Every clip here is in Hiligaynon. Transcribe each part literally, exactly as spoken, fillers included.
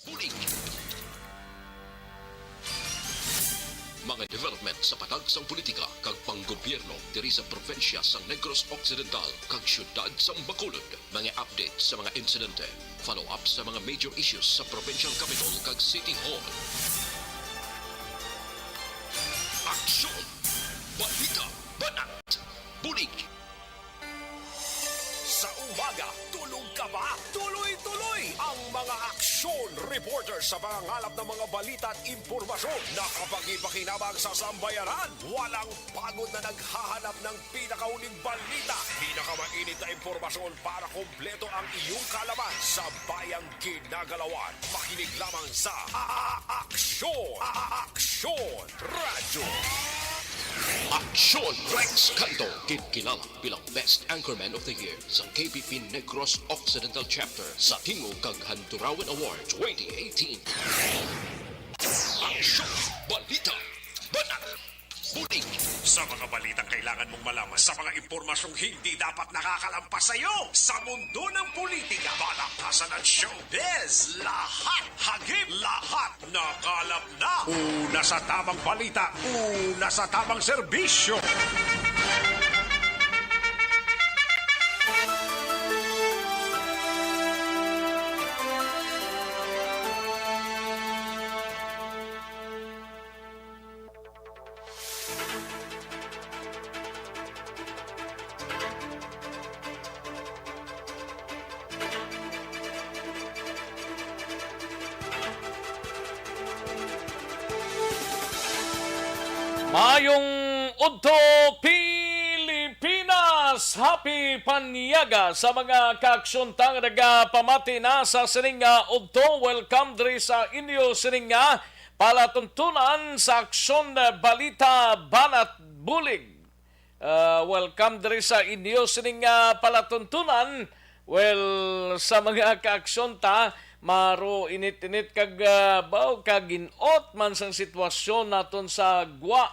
Bulig. Mga development sa patag sang politika kag panggobyerno diri sa probinsya sang Negros Occidental kag siyudad sang Bacolod. Mga update sa mga insidente, follow-up sa mga major issues sa provincial capital kag city hall. Aksyon! Balita! Banat! Bulig! Sa umaga, tulog ka ba? Tuloy-tuloy ang mga aksyon reporter sa pangangalap ng mga balita at impormasyon na kapagi-pakinabang sa sambayanan. Walang pagod na naghahanap ng pinakahuling balita, pinakamainit na impormasyon para kompleto ang iyong kaalaman sa bayang ginagalawan. Makinig lamang sa A-, A-, Aksyon! A-, A-, Aksyon Radyo! Aksyon! Rex Canto, ginkilala bilang Best Anchorman of the Year sa K P P Negros Occidental Chapter sa Tingog kag Handurawan Award twenty eighteen. Aksyon! Balita! Banat! Bulig! Sa mga balitang kailangan mong malaman, sa mga impormasyong hindi dapat nakakalampas sa iyo, sa mundo ng politika, balakasan at showbiz, lahat hagip, lahat nakalap na. Una sa tamang balita, una sa tamang serbisyo. Mayong udto, Pilipinas! Happy Panyaga sa mga kaaksyon ta nga nagapamati na sa sining nga udto. Welcome diri sa inyo sining nga palatuntunan sa Aksyon Balita Banat Bulig. Ah, welcome diri sa inyo sining nga palatuntunan. Well, sa mga kaaksyon ta, maro init-init kag, ah, baw, kagin-ot man sang sitwasyon naton sa gwa,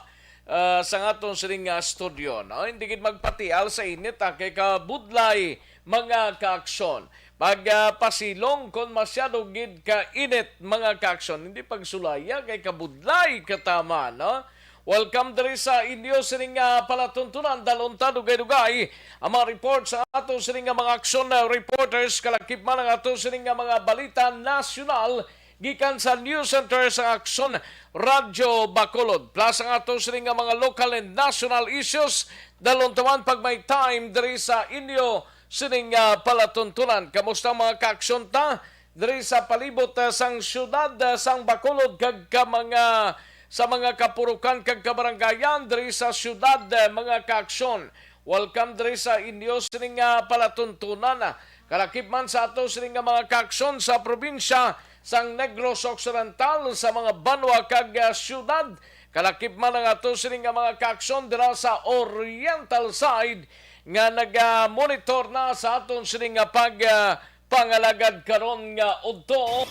ah, sa aton sining nga studio, no? Hindi gid magpatial sa init, ah, kay kabudlay mga kaaksyon. Pag, ah, pasilong kon masyado gid ka init, mga kaaksyon, hindi pagsulaya kay kabudlay katama, no? Welcome diri sa inyo sining, ah, palatuntunan. Dalon ta dugay-dugay ang mga report sa ato sining nga mga aksyon, ah, reporters, kalakip man ang ato sining nga mga balita nasyonal gikan sa News Center sa Aksyon Radyo Bacolod, plus ang ato sining nga mga local and national issues. Dalon ta man pag may time diri sa inyo sining, ah, palatuntunan. Kamusta ang mga kaaksyon ta diri sa palibot, ah, sang siyudad, ah, sang Bacolod kag ka mga, sa mga kapurukan kag kabarangayan diri sa siyudad, ah, mga kaaksyon? Welcome diri sa inyo sining, ah, palatuntunan, ah. Kalakip man sa ato sining nga mga kaaksyon sa probinsya sang Negros Occidental, sa mga banwa kag, ah, siyudad. Kalakip man ang ato sining nga mga kaaksyon dira sa Oriental side nga naga-monitor na sa aton sining nga pag, ah, pangalagad karon nga udto.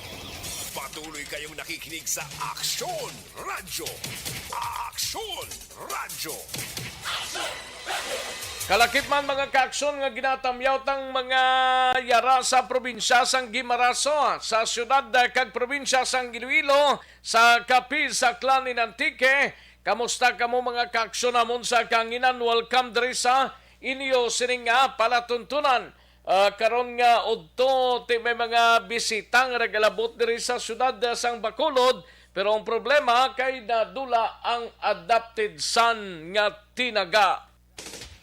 Patuloy kayong nakikinig sa Aksyon Radyo. Aksyon Radyo. Kalakip man, mga kaaksyon, nga ginatamyaw tang mga yara sa probinsya sang Guimaraso, sa siyudad, eh, kag probinsya sang Iloilo, sa Capiz, sa Aklan, in Antique. Kamusta kamo, mga kaaksyon namon sa kahanginan? Welcome diri sa inyo sining nga palatuntunan. Ah, karon nga udto, ti may mga bisita nga nagalabot diri sa siyudad, ah, sang Bacolod, pero ang problema kay nadula ang adapted sun nga tinaga.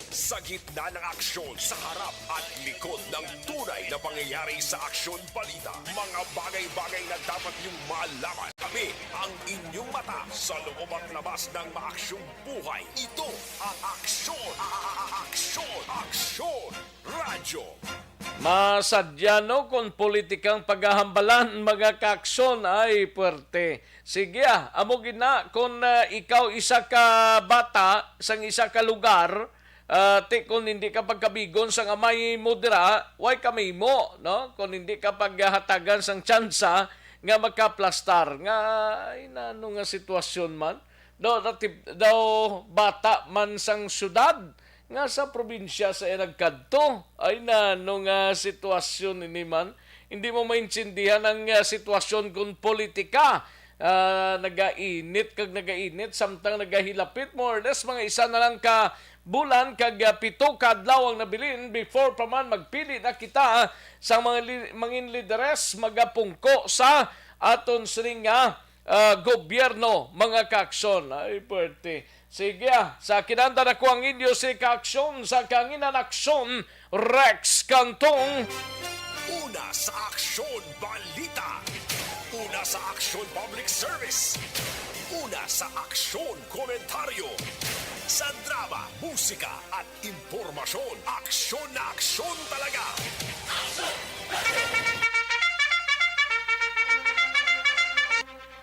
Sa gitna ng aksyon, sa harap at likod ng tunay na pangyayari sa Aksyon Balita, mga bagay-bagay na dapat niyong malaman. Kami ang inyong mata sa loob at labas ng maaksyong buhay. Ito ang Aksyon, a-, a-, a-, Aksyon, Aksyon Radyo. Masadya, no, kung politikang paghahambalan, mga kaaksyon, ay puwerte. Sige, ah, amo gid na, kung, ah, ikaw isa ka bata sang isa ka lugar, ah, ti kung hindi ka pagkabigon sang amay mo dira, way ka mahimo, no? Kung hindi ka paghatagan sang tsansa nga makaplastar, nga, ay, nano nga sitwasyon man? Daw, natip-, daw bata man sang siyudad, nga sa probinsya sa iya nagkadto. Ay, nano nga sitwasyon ini man? Hindi mo maintindihan ang, ah, sitwasyon kung politika. Ah, nagainit kag nagainit, samtang nagahilapit, more or less, mga isa na lang ka bulan kag, ah, pito ka adlaw ang nabilin before pa man magpili na kita, ah, sa mga li-, mangin lideres, magapungko sa aton sining nga, ah, gobyerno, mga kaaksyon. Ay, puwerte. Sige, ah, sa kinanda na ko ang inyo si kaaksyon sa Kaanginan Aksyon, Rex Cantong. Una sa aksyon, balita. Una sa aksyon, public service. Una sa aksyon, komentaryo. Sa drama, musika, at impormasyon, aksyon na aksyon talaga.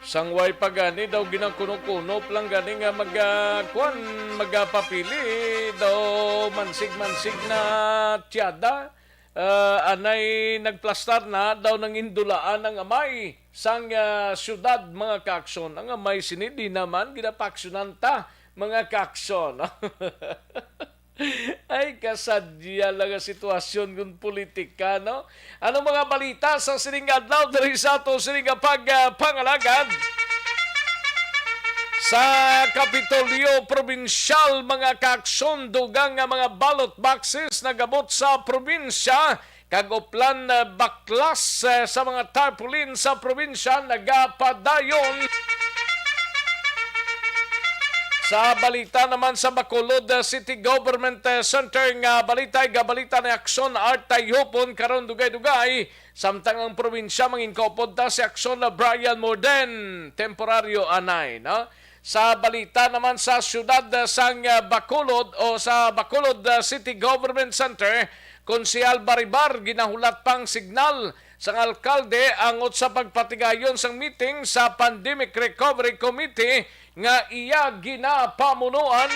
Sang way pa gani daw ginangkuno-kunop lang gani nga mag, ah, kuwan, magapapili daw mansig-mansig na tiyada. Ah, anay nagplastar na daw nangindulaan ang amay sang, ah, siyudad, mga kaaksyon. Ang amay sini di naman ginapaksyonan ta, mga kaaksyon. Ay, kasadya lang nga sitwasyon kung politika, no? Anong mga balita sa sining adlaw diri sa ato sining nga pag, ah, pangalagad? Sa Kapitolyo Probinsyal, mga kaaksyon, dugang nga mga ballot boxes nagabot sa probinsya kag uplan, ah, baklas, ah, sa mga tarpaulin sa probinsya nagapadayon. Sa balita naman sa Bacolod, ah, City Government, ah, Center nga balita, igabalita ni Aksyon Art Tayhupon karon dugay-dugay, samtang ang probinsya mangin kaupod ta si Aksyon na Brian Morden, temporaryo anay, no? Sa balita naman sa siyudad, ah, sang, ah, Bacolod o sa Bacolod, ah, City Government Center, Konsehal Baribar ginahulat pang signal sang alkalde angot sa pagpatigayon sang meeting sa Pandemic Recovery Committee nga iya ginapamunuan.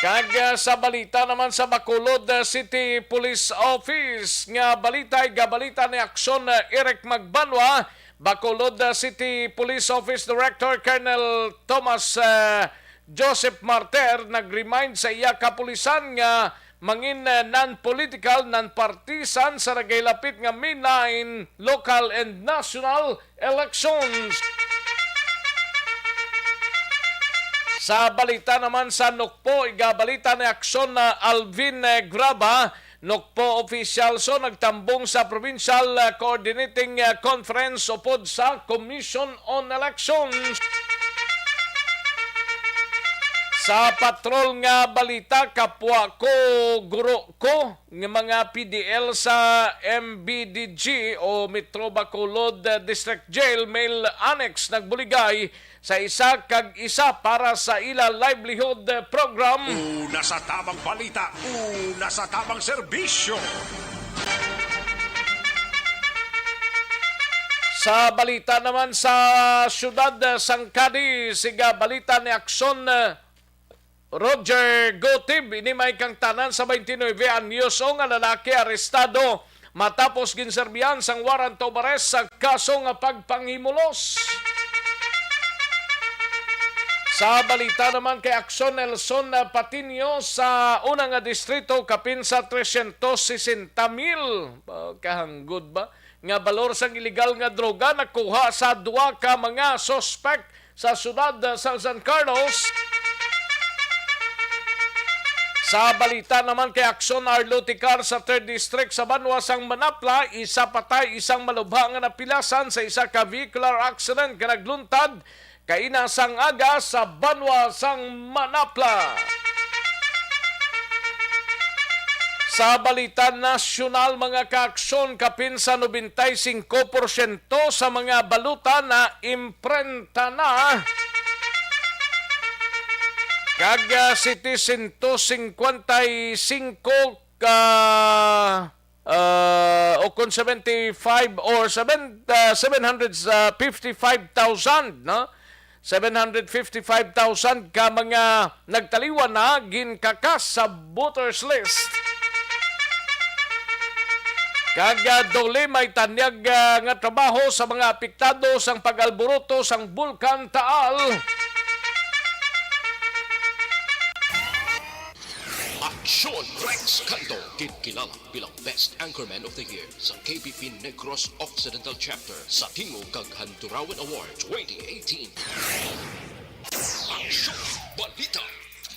Kag, ah, sa balita naman sa Bacolod, ah, City Police Office nga balita, igabalita ni Aksyon, ah, Eric Magbanwa, Bacolod, ah, City Police Office Director Colonel Thomas, ah, Joseph Martir nag-remind sa iya kapulisan nga mangin, ah, non-political, non-partisan sa nagahilapit nga May nine local and national elections. Sa balita naman sa Nukpo, igabalita ni Aksyon na Alvin, eh, Graba, Nukpo officials o nagtambong sa Provincial, ah, Coordinating, ah, Conference upod sa Commission on Elections. Sa patrol nga balita, kapwa ko, guro ko nga mga P D L sa M B D G o Metro Bacolod, ah, District Jail Male Annex nagbuligay sa isa kag isa para sa ila livelihood program. Una sa tamang balita, una sa tamang serbisyo. Sa balita naman sa siyudad sang Cadiz, siga balita ni Aksyon, Roger Gotib, ini may kang tanan sa twenty-nine anyos o nga lalaki arestado matapos ginserbihan sang warrant of arrest sa kaso nga pagpanghimulos. Sa balita naman kay Aksyon Nelson Patiño, sa una nga distrito, kapin sa tresyentos sesenta mil. Ba, kahanggod ba? Nga balor sang iligal nga droga nakuha sa duha ka mga suspek sa siyudad sa San Carlos. Sa balita naman kay Aksyon Arlo Ticar sa Third District sa banwa sang Manapla, isa patay, isang malubha nga napilasan sa isa ka vehicular accident nga nagluntad kaina sang aga sa banwa sang Manapla. Sa balita nasyonal, mga kaaksyon, kapin sa nobenta y singko porsyento sa mga balota na imprenta na, kag, ah, setecientos cincuenta y cinco ka, ah, o kon seventy-five or seven, ah, seven hundred fifty-five thousand, no? Seven hundred fifty-five thousand ka mga nagtaliwan na ginkakas sa voters list. Kag, ah, duli may tanyag, ah, nga trabaho sa mga apektado sang pag-alboroto sang Bulkan Taal. At Sean Rex Canto, ginkilala bilang Best Anchorman of the Year sa K B P Negros Occidental Chapter sa Tingog kag Handurawan Award twenty eighteen. Aksyon, balita,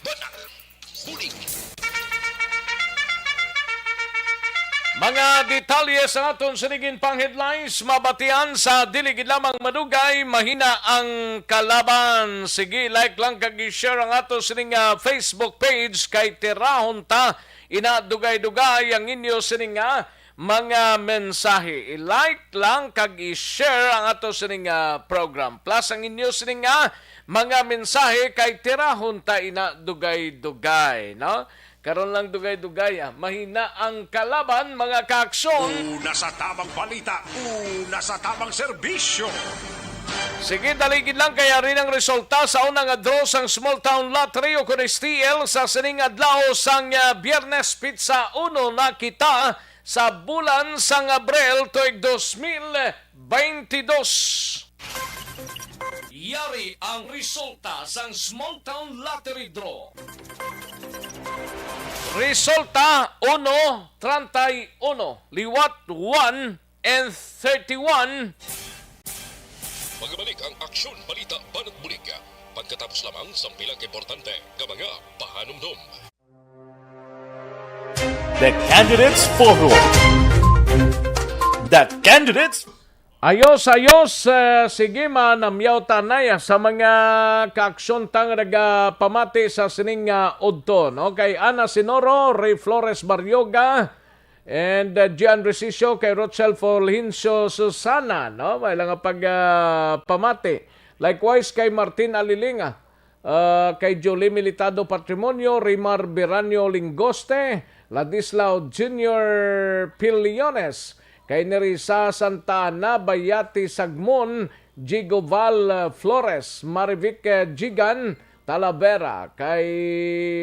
banat, bulig. Mga detalye sa aton sining pang headlines, mabatian sa dili gid lamang madugay, mahina ang kalaban. Sige, like lang kag i-share ang ato sining, ah, Facebook page kay tirahon ta ina dugay-dugay ang inyo sining, ah, mga mensahe. I-like lang kag i-share ang ato sining, ah, program. Plus ang inyo sining, ah, mga mensahe kay tirahon ta ina dugay-dugay, no? Karon lang dugay-dugay, ah. Mahina ang kalaban, mga kaaksyon. Una sa tamang balita, una sa tamang serbisyo. Sige, dali gid lang kay ari ang resulta sa una nga draw sang Small Town Lottery o kun S T L sa sining adlaw sang, ah, Biyernes, pitsa uno na kita sa bulan sang Abril tuig dos mil baynte dos. Yari ang resulta sang Small Town Lottery Draw. Resulta, uno, treinta y uno, liwat, one, and thirty-one. Magabalik ang Aksyon, Balita, Banat, Bulig pagkatapos lamang sang pila ka importante nga mga pahanumdom. The Candidates Forum. The Candidates Ayos, ayos. Eh, sige, manamyaw ta anay, ah, sa mga kaaksyon ta nga nagapamati sa sining, ah, udto, no? Kay Ana Sinoro, Ray Flores Barrioga, and, uh, Gian Resicio, kay Rochelle Fulgencio Susana, no? May lang nga pag, ah, pamati. Likewise kay Martin Alilinga, ah, kay Jolie Militado Patrimonio, Rimar Beranio Lingoste, Ladislao Junior Piliones, kay Nerissa Santa Ana, Bayati Sagmon, Jigo Val, ah, Flores, Marivic, ah, Jigan Talavera, kay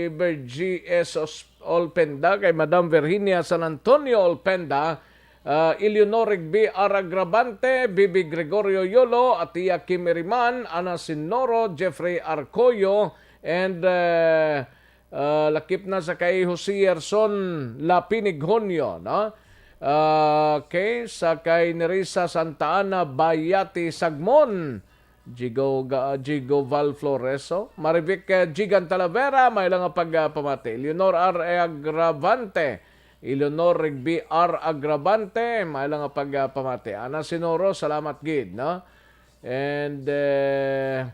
Virgie S. Os-, Olpenda, kay Madam Virginia San Antonio Olpenda, ah, Eleanor Rigby R. Agravante, Bibi Gregorio Yolo, Atia Kim Iriman, Ana Sinoro, Jeffrey Arcoyo, and, eh, ah, lakip na sa kay Jose Yerson Lapinig Honyo, no? Ah, okay, sa kay Nerissa Santa Ana, Bayati Sagmon, Jigo Ga-, Jigo Val Floreso, Marivic, eh, Jigan Talavera, may lang nga pag, ah, pamati. Leonor R. Agravante, Eleanor Rigby R. Agravante, may lang nga pag, ah, pamati. Ana Sinoro, salamat gid, no? And, eh,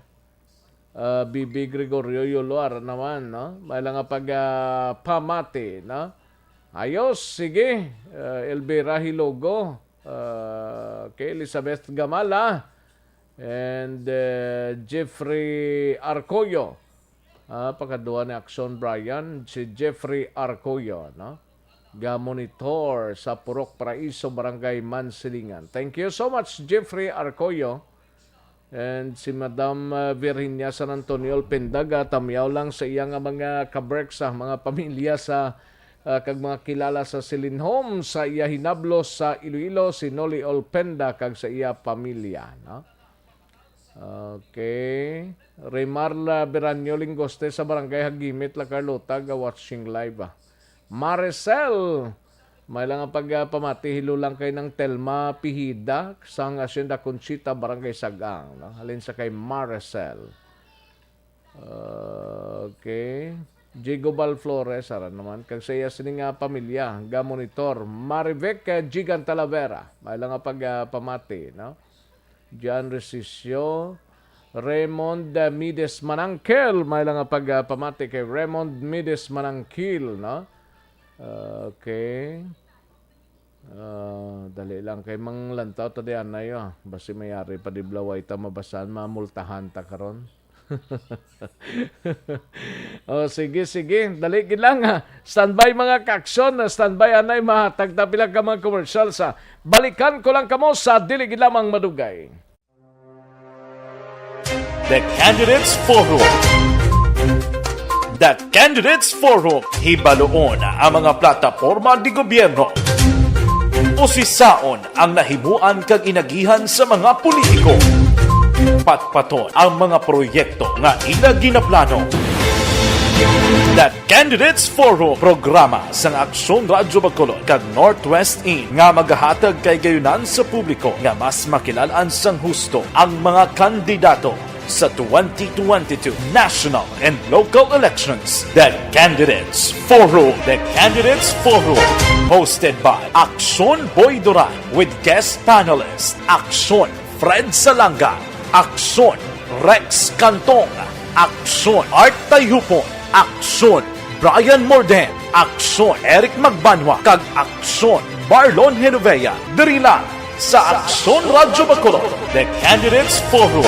ah, B B Gregorio Yuluar naman, no? May lang nga pag, ah, pamati, no? Ayos, sige. Ah, Elvira Hilogo, ah, kay Elizabeth Gamala, and, eh, Jeffrey Arcoyo. Ah, pagkadua ni Aksyon Brian, si Jeffrey Arcoyo, no? Ga-monitor sa Purok Paraiso, Barangay Mansilingan. Thank you so much, Jeffrey Arcoyo. And si Madam, ah, Virginia San Antonio Alpenda, gatamyaw lang sa iya nga mga kabrek sa mga pamilya sa, ah, kag mga kilala sa Silinhom sa iya hinablos sa Iloilo, si Noli Olpenda kag sa iya pamilya, no? Okay. Remarla Beranyo Lingoste sa Barangay Hagimit, La Carlota, ga-watching live, ah. Maricel, may lang ang pagpamati, hilo lang kay nang Telma Pihida sang Hacienda Conchita, Barangay Sagang, no? Halin sa kay Maricel. Okay. Jigo Val Flores, ara naman. Kag sa iya sini nga pamilya, ga-monitor. Marivic, eh, Jigan Talavera. May lang nga pagpamati, no? John Resisio, Raymond, eh, Mides Manangkil. May lang nga pagpamati kay Raymond Mides Manangkil, no? Okay. Ah, dali lang kay manglantaw ta di anay, ah. Basi mayari pa di blaway ta mabasan, mamultahan ta karon. Oh, sige, sige. Dali gid lang, ha. Standby, mga kaaksyon. Standby, anay, mahatag ta pila ka mga commercial sa. Balikan ko lang kamo sa dili gid lamang madugay. The Candidates Forum. The Candidates Forum, hibaluon ang mga plataporma di gobyerno. Usisaon ang nahimuan kag inagihan sa mga politiko. Patpaton ang mga proyekto nga ila ginaplano. The Candidates Forum, programa sang Aksyon Radyo Bacolod kag Northwest Inn nga magahatag kahigayonan sa publiko nga mas makilalaan sang husto ang mga kandidato sa twenty twenty-two national and local elections. The Candidates Forum. The Candidates Forum, hosted by Aksyon Boy Duran with guest panelist Aksyon Fred Salanga, Aksyon Rex Cantong, Aksyon Art Tayupon, Aksyon Brian Morden, Aksyon Eric Magbanwa, kag Aksyon Marlon Genovea. Diri lang sa Aksyon Radyo Bacolod, The Candidates Forum.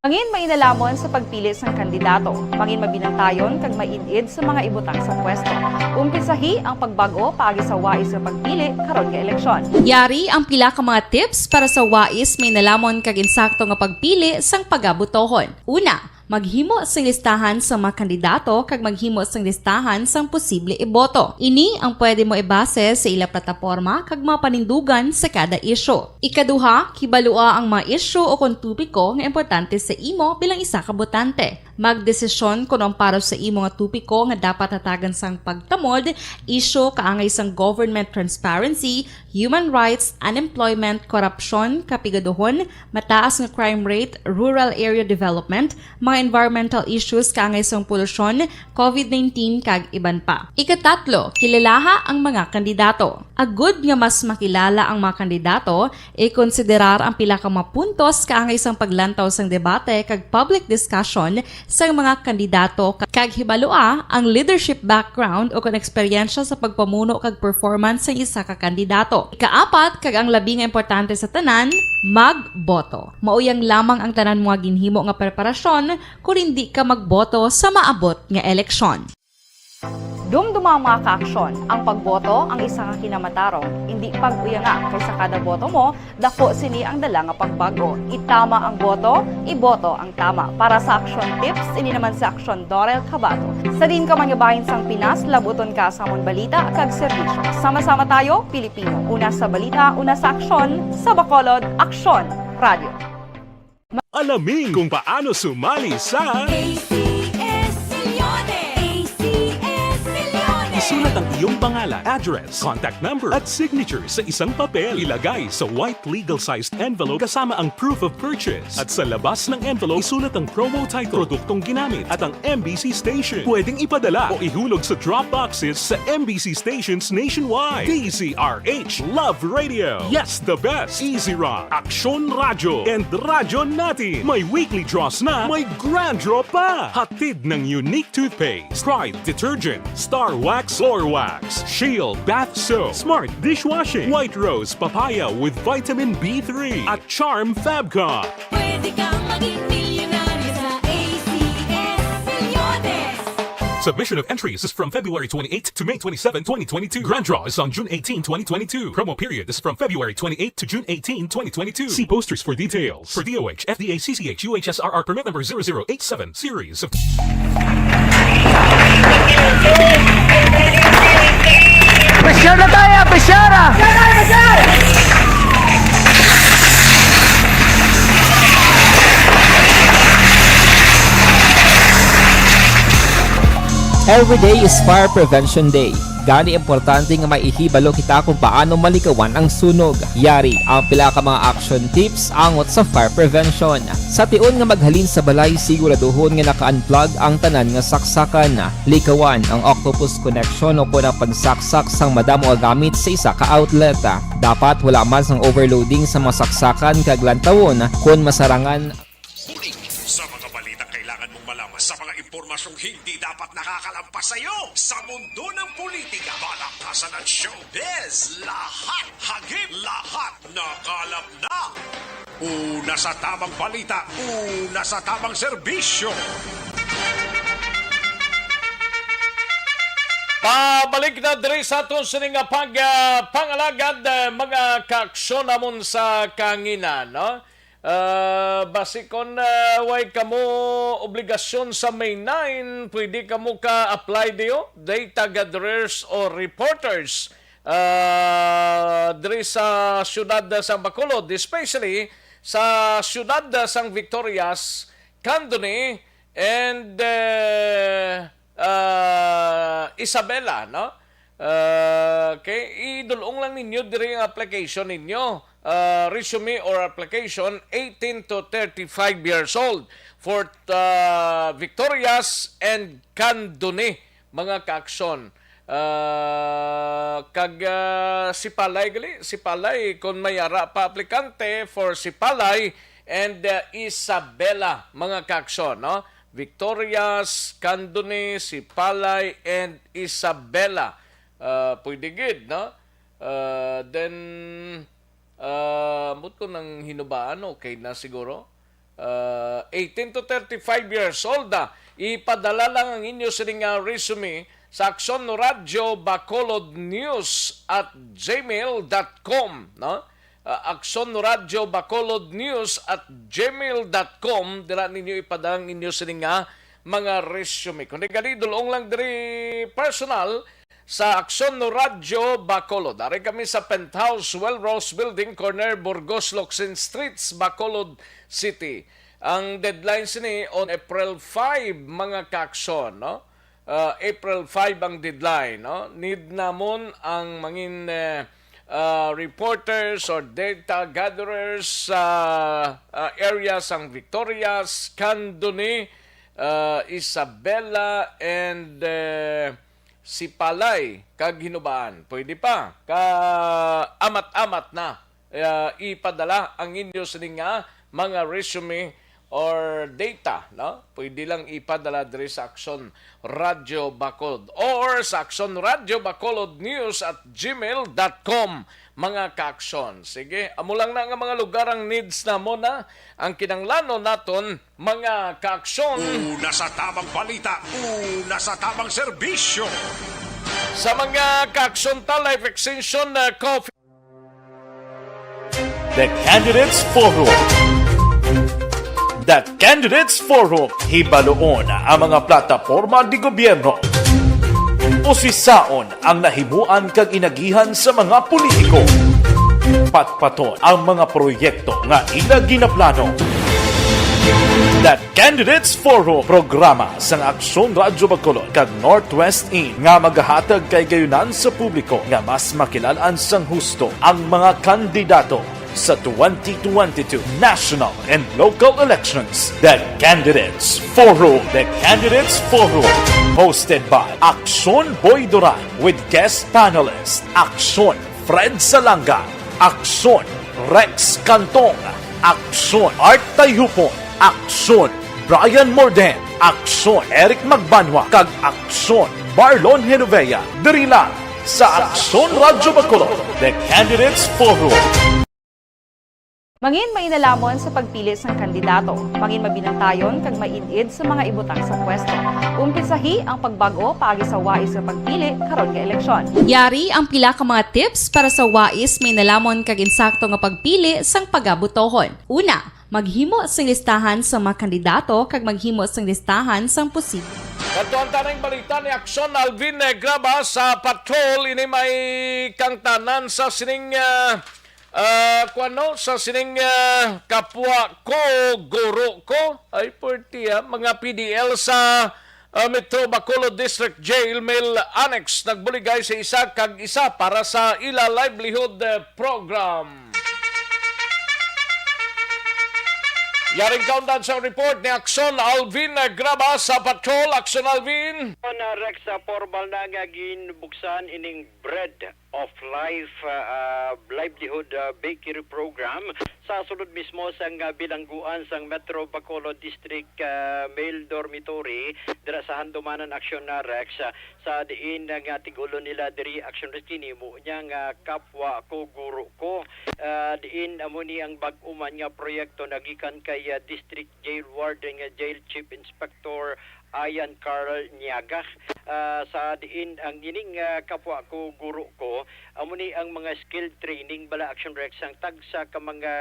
Mangin mainalomon sa pagpili sang kandidato, mangin mabinantayon kag maid-id sa mga ibutang sa pwesto. Umpisahi ang pagbag-o paagi sa wais nga pagpili karon nga eleksyon. Yari ang pila ka mga tips para sa wais, mainalomon kag insakto nga pagpili sang pagabotohon. Una, maghimo sing listahan sa mga kandidato kag maghimo sing listahan sang posible iboto. Ini ang pwede mo ibase sa ila plataporma kag mga panindugan sa kada isyu. Ikaduha, kibalua ang mga isyu o kon topiko nga importante sa imo bilang isa ka botante. Magdesisyon kon ang para sa imo nga topiko nga dapat hatagan sang pagtamod, isyu kaangay sang government transparency, human rights, unemployment, korupsyon, kapigaduhon, mataas nga crime rate, rural area development, mga environmental issues kaangay sang polusyon, covid nineteen, kag iban pa. Ikatatlo, kilalaha ang mga kandidato. Agud nga mas makilala ang mga kandidato, ikonsiderar ang pila ka mga puntos kaangay sang paglantaw sang debate kag public discussion sang mga kandidato, kag hibalua ang leadership background o kon eksperyensya sa pagpamuno kag performance sang isa ka kandidato. Ikaapat, kag ang labi nga importante sa tanan, magboto. Mauyang lamang ang tanan mo nga ginhimo nga preparasyon kon indi ka magboto sa maabot nga eleksyon. Dumduma, mga kaaksyon, ang pagboto ang isa ka kinamatarong. Indi pag-uyanga, kay sa kada boto mo, daku sini ang dala nga pagbag-o. Itama ang boto, iboto ang tama. Para sa Aksyon Tips, ini naman si Aksyon Dorel Cabato. Sa diin ka man nga bahin sang Pinas, labuton ka sa amon balita kag serbisyo. Sama-sama tayo, Pilipino. Una sa balita, una sa aksyon, sa Bacolod, Aksyon Radio. Alamin kung paano sumali sa A C S Millones. A C S Millones. Isulat ang iyong pangalan, address, contact number, at signature sa isang papel. Ilagay sa white legal-sized envelope kasama ang proof of purchase. At sa labas ng envelope, isulat ang promo title, produktong ginamit, at ang M B C station. Pwedeng ipadala o ihulog sa drop boxes sa M B C stations nationwide. D Z R H Love Radio. Yes, the best. Easy Rock, Aksyon Radyo, and Radyo Natin. May weekly draws na, may grand draw pa. Hatid ng Unique Toothpaste, Pride Detergent, Star Wax Floor Wax, Shield Bath Soap, Smart Dishwashing, White Rose Papaya with Vitamin B three, at Charm Fabcon. Pwede kang maging milyonaryo sa A C S Millones. Submission of entries is from February twenty-eight to May twenty-seven, twenty twenty-two. Grand draw is on June eighteen, twenty twenty-two. Promo period is from February twenty-eight to June eighteen, twenty twenty-two. See posters for details. For D O H, F D A, C C H, U H S R R permit number zero zero eight seven series of Pressure na tayo! Pressure! Every day is Fire Prevention Day. Gani, importante nga maihibalo kita kung paano malikawan ang sunog. Yari ang pila ka mga action tips angot sa fire prevention. Sa tion nga maghalin sa balay, siguraduhon nga naka-unplug ang tanan nga saksakan. Likawan ang octopus connection o kon ang pagsaksak sang madamo nga gamit sa isa ka outlet. Dapat wala man sang overloading sa mga saksakan kag lantawon kon masarangan. Sa mga balitang kailangan mong malaman, sa mga impormasyong hindi dapat nakakalampas sa iyo, sa mundo ng politika, balakasan at showbiz, lahat hagip, lahat nakalap na. Una sa tamang balita, una sa tamang serbisyo. Pabalik na diri sa aton sini nga pag, ah, pangalagad, ah, mga kaaksyon namon sa kahanginan, no? Ah, basi kon, ah, way kamo obligasyon sa May nine, pwede kamo ka-apply diyo, data gatherers o reporters, ah, diri sa siyudad sang Bacolod, especially sa siyudad sang Victorias, Candoni, and, eh, ah, Isabela, no? Ah, okay, idulong lang ninyo diri ang application ninyo, ah, resume or application, eighteen to thirty-five years old, for, ah, Victorias and Candoni, mga kaaksyon. Ah, kag, ah, Sipalay gali, Sipalay, kung may ara pa aplikante for Sipalay and, ah, Isabela, mga kaaksyon, no? Victorias, Candoni, Sipalay, and Isabela. Ah, pwede gid, no? Ah, then, ah, ambot ko nang hinubaan, okay na siguro. Ah, eighteen to thirty-five years old, ah. Ipadala lang ang inyo sini nga resume sa Aksyon Radyo Bacolod News at gmail dot com, no? Ah, Aksyon Radyo Bacolod News at gmail dot com, dira ninyo ipadala ang inyo sini nga mga resume. Kung di gani, dulong lang diri personal sa Aksyon Radyo Bacolod. Ari kami sa Penthouse Wellrose Building, corner Burgos Locsin Streets, Bacolod City. Ang deadline sini on April five, mga kaaksyon, no? Ah, April five ang deadline, no? Need namon ang mangin, eh, ah, reporters or data gatherers sa, ah, area sang Victorias, Candoni, ah, Isabela, and, eh, Sipalay kag Hinubaan. Pwede pa. Ka amat-amat na, ah, ipadala ang inyo sini nga mga resume or data, no? Pwede lang ipadala diri sa Aksyon Radyo Bacolod or sa Aksyon Radyo Bacolod News at gmail dot com, mga kaaksyon. Sige, amo lang na nga mga lugar ang needs namon, ha? Ang kinahanglanon naton, mga kaaksyon. Una sa tamang balita, una sa tamang serbisyo. Sa mga kaaksyon ta, life extension, uh, coffee. The Candidates Forum. The Candidates Forum, hibaluon ang mga plataporma di gobyerno. Usisaon ang nahimuan kag inagihan sa mga politiko. Patpaton ang mga proyekto nga ila ginaplano. The Candidates Forum, programa sang Aksyon Radyo Bacolod kag Northwest In nga magahatag kay gayunan sa publiko nga mas makilalan sang husto ang mga kandidato sa twenty twenty-two national and local elections. The Candidates Forum. The Candidates Forum, hosted by Aksyon Boy Duran with guest panelist Aksyon Fred Salanga, Aksyon Rex Cantong, Aksyon Art Tayhupon, Aksyon Brian Morden, Aksyon Eric Magbanwa, kag Aksyon Marlon Genovea. Diri lang sa Aksyon Radyo Bacolod, The Candidates Forum. Mangin mainalamon sa pagpili sang kandidato. Mangin mabinantayon kag maid-id sa mga ibutang sa pwesto. Umpisahi ang pagbag-o paagi sa wais nga pagpili karon nga eleksyon. Yari ang pila ka mga tips para sa wais, mainalamon kag insakto nga pagpili sang pagabutohon. Una, maghimo sing listahan sa mga kandidato kag maghimo sing listahan sang posible. Kadto ang tanang balita ni Aksyon Alvin Graba sa Patrol. Ini may kangtanan sa sining, ah, ah, kuwano, sa sining, ah, kapwa ko, guro ko. Ay, pwerte, ah, mga P D L sa, ah, Metro Bacolod District Jail, Male Annex, nagbuligay sa isa kag isa para sa ila livelihood, eh, program. Yaring kaundan sa report ni Aksyon Alvin, eh, Graba sa Patrol. Aksyon Alvin. On, uh, Rex, uh, formal na nga ginbuksan ining Bread of Life, uh, uh, Livelihood, uh, Bakery Program sa sulod mismo sang, uh, bilangguan sang Metro Bacolod District, uh, Male Dormitory dira sa Handumanan, Aksyon na Rex, uh, sa diin, uh, nga tig-ulo nila diri, Aksyon Rex, kini mo niya nga Kapwa Ko Guro Ko. Uh, diin amo ni ang bag-o man nga proyekto nagikan kay, uh, District Jail Warden nga Jail Chief Inspector Ayan Carl Niaga, ah, sa diin ang ining, ah, Kapwa Ko Guro Ko, amo ni ang mga skill training bala, Aksyon Rex, ang tagsa ka mga,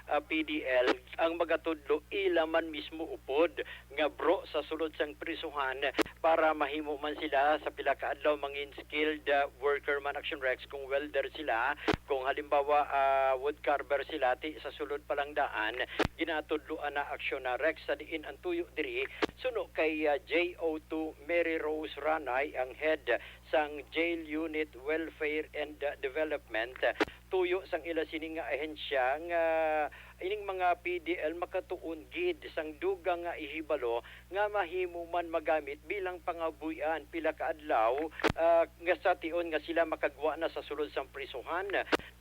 ah, P D L ang magatudlo ila man mismo upod nga bro sa sulod sang prisuhan para mahimo man sila sa pila ka adlaw mangin skilled, ah, worker man, Aksyon Rex, kung welder sila, kung halimbawa, ah, wood carver sila, ti sa sulod pa lang daan, ginatudloan na, Aksyon na Rex, sa diin ang tuyo diri Suno kay, ah, J O two Mary Rose Ranay, ang head sang Jail Unit Welfare and, ah, Development, tuyo sang ila sini nga ahensya nga ining mga P D L makatuon gid sang dugang nga ihibalo nga mahimo man magamit bilang pangabuhian pila ka adlaw, ah, nga sa tion nga sila makagwa na sa sulod sang prisuhan.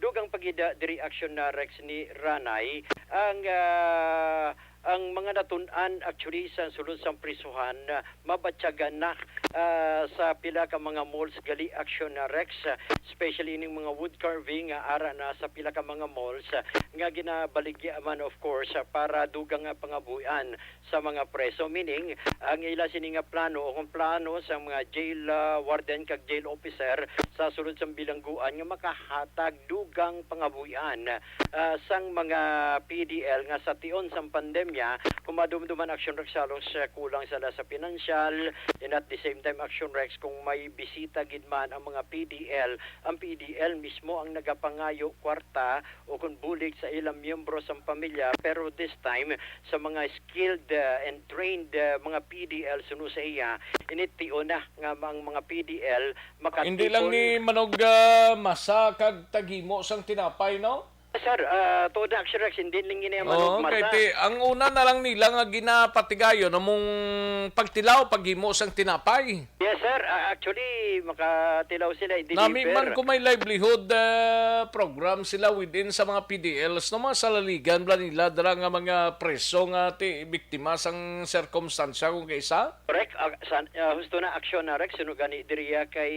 Dugang pa gid, ah, diri, Action Rex, ni Ranay, ang, ah, ang mga natun-an actually sa sulod sang prisuhan, ah, mabatyagan na, ah, sa pila ka mga malls gali, Action Rex, ah, especially ining mga wood carving nga ara na sa pila ka mga malls, ah, nga ginabaligya man, of course, ah, para dugang nga pangabuhian sa mga preso. Meaning, ang ila sini nga plano o kung plano sa mga jail, ah, warden kag jail officer sa sulod sang bilangguan nga makahatag dugang pangabuhian, ah, sang mga P D L nga sa tion sang pandemya, kung madumduman, Action Rex, halos, ah, kulang sila sa pinansyal, and at the same time, Action Rex, kung may bisita gid man ang mga P D L, ang P D L mismo ang nagapangayo kwarta o kung bulig sa ilang miyembro sang pamilya, pero this time sa mga skilled, uh, and trained, uh, mga P D L suno sa iya, ini tion na nga ang mga P D L makatipon. Hindi lang ni Manog, ah, Masa kag taghimo sang tinapay, no? Sir, ah, tuod na, Action Rex, hindi lang ini ang Manog Masa. Oo, kay ti, ang una na lang nila nga ginapatigayon among pagtilaw, paghimo sang tinapay. Yes, sir. Ah, actually, makatilaw sila, i-deliver. Nami man kung may livelihood, ah, program sila within sa mga P D Ls, no, mga salaligan bala nila dira nga mga preso nga ti biktima sang sirkumstansya kung kaisa? Correct. Ah, san-, ah, husto na, Action Rex, suno gani diriya kay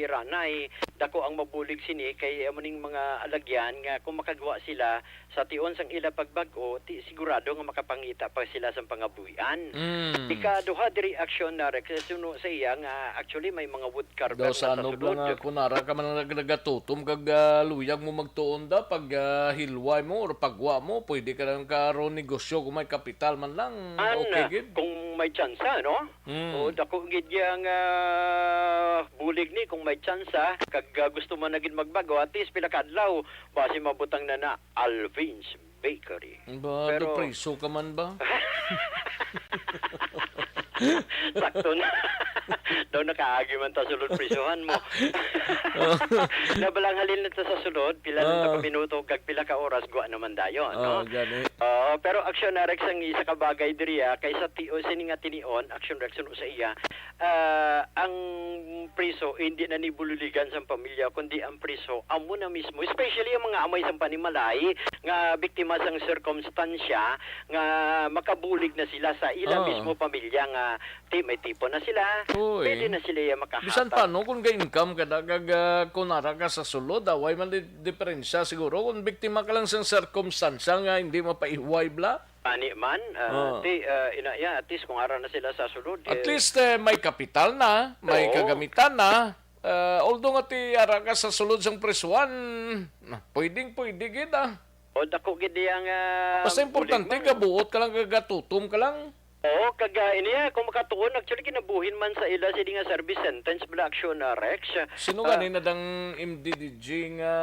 Ranay, dako ang mabulig sini kay amo ning mga alagyan nga kung makagwa sila sa tion sang ila pagbag-o, ti sigurado nga makapangita pa sila sang pangabuhian. Mm. Ikaduha diri, Action Rex, suno sa iya nga actually may mga wood carver na sa sulod. Daw sa ano lang nga, kung ara ka man nag-, nagatutom kag, ah, luyag mo magtuon da, pag, ah, hilway mo or pagwa mo, pwede ka lang karon negosyo kung may kapital man lang. An, okay gid. Kung may tsansa, no? Mm. O, dako gid yang, ah, bulig ni kung may tsansa, kag, ah, gusto man na gid magbag-o, at least pila ka adlaw, basi mabutang na na Alvin's Bakery. Ba, pero do preso ka man ba? Sakto na. Daw nakaagi man ta sulod prisuhan mo. Nabalang halin na ta sa sulod, pila lang ka minuto, kag pila ka oras, gwa naman dayon, no? Oh, gani. Oo, pero Action Rex, ang isa ka bagay diri, ah, kay sa ti-, o, sini nga tinion, Action Rex, suno sa iya, ah, ang priso, hindi na ni bululigan sang pamilya, kundi ang priso, amo na mismo. Especially ang mga amay sang panimalay nga biktima sang sirkumstansya nga makabulig na sila sa ila mismo pamilya nga ti-, may tipon na sila, pwede na sila iya makahatag. Bisan pa, no, kung ga-income ka, da-, kag, ah, kung ara ka sa sulod, ah, way man di-, diferensya siguro. Kung biktima ka lang sang sirkumstansya nga hindi mapaiway bla, Ani man, ah, ti, ah, ina, ya, at least kung ara na sila sa sulod, at least, eh, may kapital na, may kagamitan na. Ah, although nga ti ara ka sa sulod sang prisuhan, na, pwedeng pwede gid, ah. O, dako gid iya nga, ah, basta importante, gabuot ka lang, gatutom ka lang. Oo, kag, ah, ini, ah, kung makatuon, actually, ginabuhin man sa ila sini nga service sentence bala, Action, ah, Rex. Sino gani na dang M D D G nga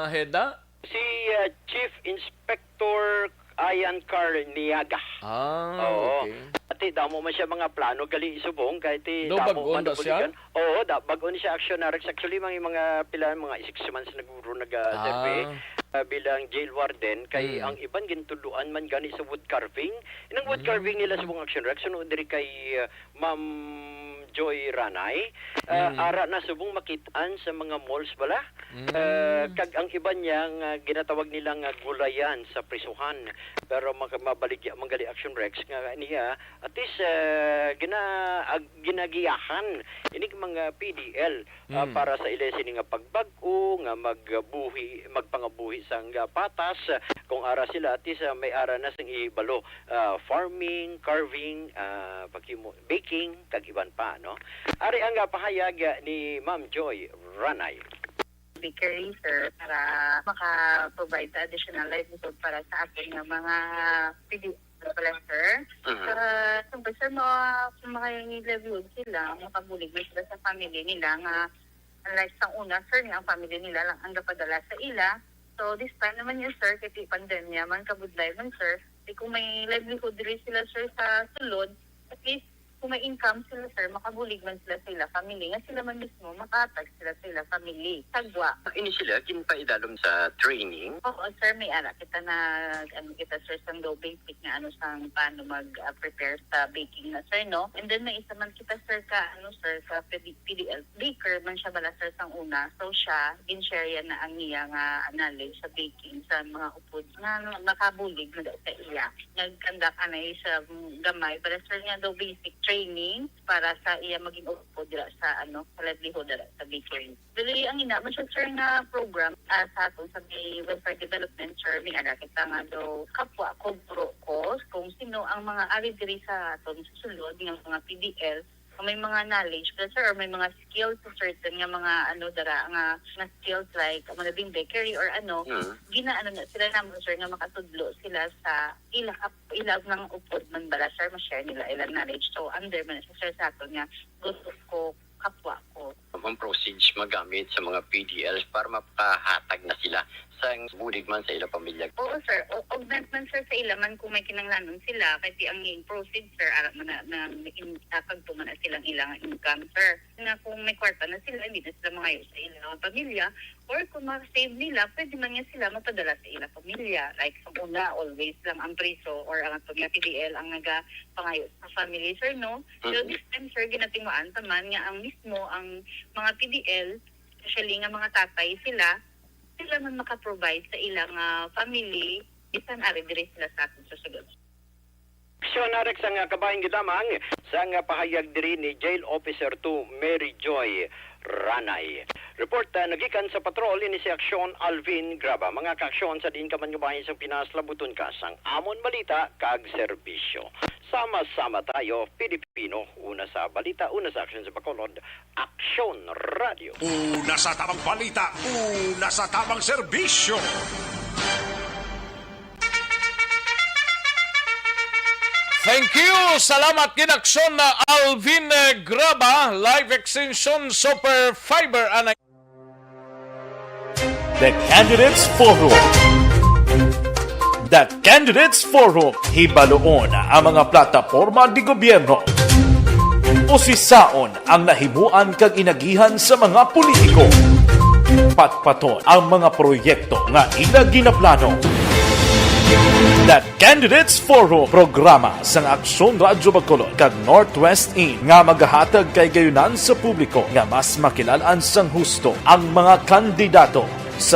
head, ah? Si, ah, Chief Inspector Ian Carl Niaga. Ah, okay. Ati, damo man siya mga plano gali subong, kay ti, daw damo bag-o man na siya? Nabuligan. Oo, da, bag-o ni siya, Action Rex. Actually, mga, mga pila, mga six months na guro naga-serve, ah, bilang jail warden, kay ang iban gintuduan man gani sa wood carving. Inang wood carving nila subong, Action Rex, suno diri kay, ah, Ma'am Joy Ranay, ah, ara na subong makit-an sa mga malls bala. Ah, kag ang iban niya nga ginatawag nila nga gulayan sa prisuhan. Pero maka-, mabaligya man gali, Action Rex, nga niya, at least, ah, gina-, ag-, ginagiyahan ining mga P D L, ah, para sa ila sini nga pagbag-o, nga magbuhi, magpangabuhi sang, ah, patas, kung ara sila, at least, ah, may ara na sing ibalo, ah, farming, carving, ah, paghimo, baking, kag iban pa, no? Ari ang, ah, pahayag, ah, ni Ma'am Joy Ranay. Bakery, sir, para maka-provide sa additional livelihood para sa aton nga mga P D L pala, sir. Mhm. Sa, siyempre, sir, ma-, kung may livelihood sila, makabulig na sila sa family nila nga, unlike sa una, sir, nga ang family nila lang ang gapadala sa ila. So, this time naman yun, sir, kay pandemya man, kabudlay man, sir. Di kung may livelihood diri sila, sir, sa sulod, At least, kung may income sila, sir, makabulig man sila sa ila family, nga sila man mismo makahatag sila sa ila family. Sagwa. Ini sila ginpaidalom sa training? Oo, sir, may ara kita na, ano, kita, sir, sang daw basic nga ano sang paano mag-prepare sa baking na, sir, no? And then may isa man kita, sir, ka, ano, sir, ka P D L baker man siya bala, sir, sang una. So siya, gin-share yan na ang iya nga knowledge sa baking sa mga upod nga makabulig na daw sa iya. Nag-conduct anay sa gamay, bala, sir, nga daw basic training para sa iya maging upod dira sa, ano, sa livelihood dira sa bakery. Dili ang ina man siya, sir, nga program, ah, sa aton sa may welfare development, sir, may ara kita nga daw kapwa ko, guro ko, kung sino ang mga ari diri sa aton sa sulod nga mga P D L, kung may mga knowledge ka, sir, or may mga skills sa certain nga mga, ano, dara nga, nga skills like, mga ding bakery or ano, Mm. ginaano na sila naman, sir, nga makatudlo sila sa ila, ila nga upod man bala, sir, ma-share nila ilang knowledge. So, under man sa, sir, sa aton nga guro ko, kapwa ko. Ang process magamit sa mga P D Ls para makahatag na sila sa bulig man sa ilang pamilya. Oo, sir. O, augment man, sir, sa ila man kung may kinahanglanon sila. Kay di ang process, sir, ara man na, na in-, ah, pagtuman na silang ilang income, sir. Na kung may kwarta na sila, hindi na sila mangayo sa ilang pamilya. Or kung ma-save nila, pwede man nga sila mapadala sa ilang pamilya. Like, sa una, always lang ang priso or ang ato nga P D L ang nagapangayo sa family, sir, no? So, Mm-hmm. This time, sir, ginatimaan ta man nga ang mismo, ang mga P D L, especially nga mga tatay sila, sila man makaprovide sa ilang, ah, family, bisan ari diri sila sa aton sa sulod. Aksyon, Alex, ang kabahin gidamang sang pahayag diri ni Jail Officer two Mary Joy Ranay. Report, ah, nagikan sa patrol ini si Aksyon Alvin Graba. Mga kaaksyon, sa diin ka man nga bahin sang Pinas, labuton ka sang amon balita kag serbisyo. Sama-sama tayo, Pilipino. Una sa balita, una sa aksyon sa Bacolod, Aksyon Radio. Una sa tamang balita, una sa tamang serbisyo. Thank you. Salamat gid, Aksyon na Alvin, eh, Graba, Life Extension Super Fiber, anay. The Candidates Forum. The Candidates Forum. Hibaluon ang mga plataporma di gobyerno. Usisaon ang nahimuan kag inagihan sa mga politiko. Patpaton ang mga proyekto nga ila ginaplano. The Candidates Forum, programa sang Aksyon Radyo Bacolod kag Northwest In nga magahatag kay gayunan sa publiko nga mas makilalan sang husto ang mga kandidato sa